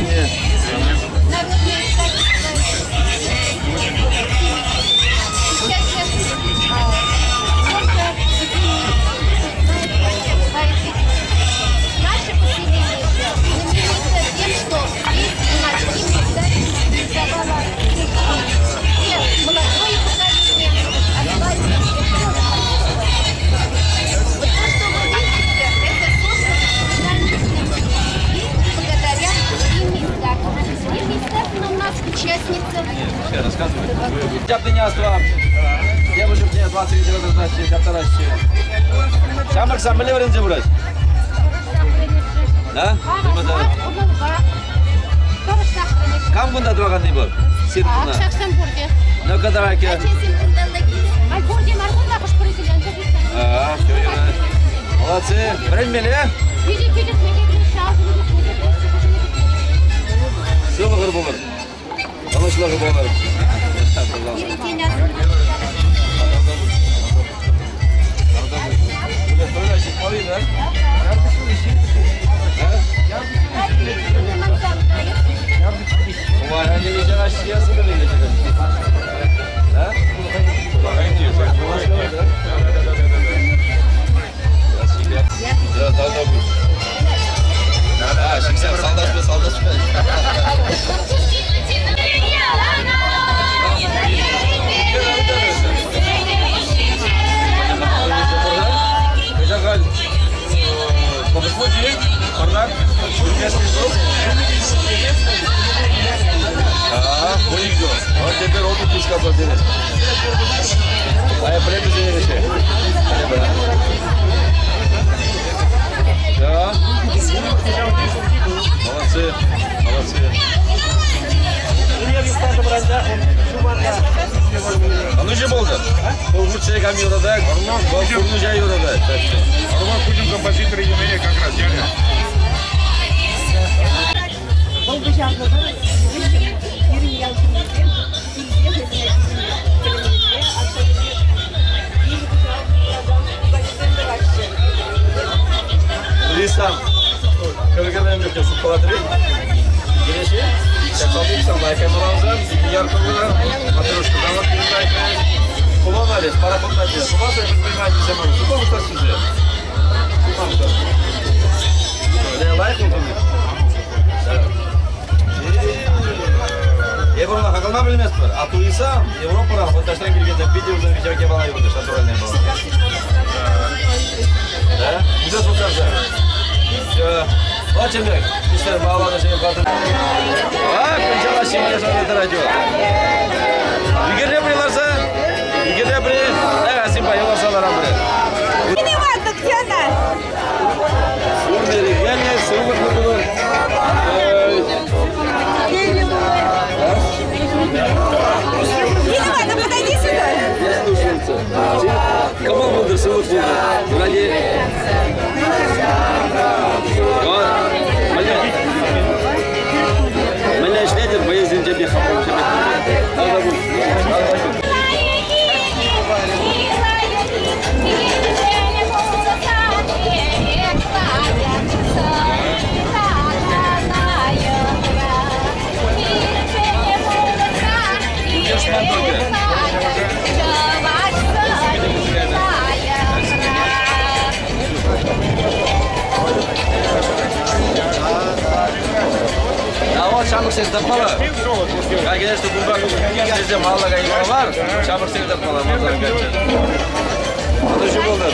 Анне. Наше поселение знаменито тем, что здесь у нас реализовала все молодое поколение осваивает. Вот то, что вы видите, это создано и благодаря Римме Исааковне. Римма Исааковна у нас участница. Девушек мне 29 значит, ҫаптараҫҫӗ. Ҫамрӑксем мӗнле вӗренсе пырать? Да? Кам кунта тӑваканни пур? Сиркуна. Ҫаксем пурте. Ну-ка, давай-ка. Ачасем кунталла килӗ. Ай, пурте мар кунта хӑш-пӗрисем анчах А, всё, юрать. Молодцы. Вӗренмелле? Киле килӗшме те килӗшсе, асӑннӑ чухне те килӗшсе, хӑшне те килӗшсе. Сывлӑхӑр пулӑр. Ӑнӑҫлӑхӑр пулӑр. Пирӗнтен асӑннӑ. Да. Молодцы, молодцы. А ну же болды. Лучше камера, да? Арман Кузин, композитор юбилей как раз, я. Вӑл пуҫарнӑ тӑрӑх пирӗн ял ҫыннисем килсе хӑйсене тӗлӗнмелле ашшӗсене пуканесем тӑваҫҫӗ. Лисам, көлгәнемдә суккалатыр. Килеше, чакалдыксан лайкаймаланзам, яркалар, матрешка дават лайкай. Кулоналес, парапунтате. Сумаса предприниматель заман. Сумам что сюже. Сумам что. Я лайк утуми. Европа хакалма билмес бар. А туисам Европа вот таштан килгенде видео видео бала юрды, натуральный бала. Да? Güzel sokarsa. Все. Очембек. İşler bağladı şey kadın. А, кончала şimdi sonra радио. Егерде біреуларса, егерде біре, ә, сен баяласалар амре. Ивановна, где она? Урмерегене, сывлыклы булыр. Нина Ивановна, подойди сюда. Я слушается. Кому булдыр, сывлык булдыр. Вроде. Мля, шлетер, боезден тебе хапом тебе. Надо будет. Надо будет. А вот шамыр сен тапмала. Конечно, кунбак сезе мала бар. Шамыр сен тапмала, мазан гача. Аны же болды.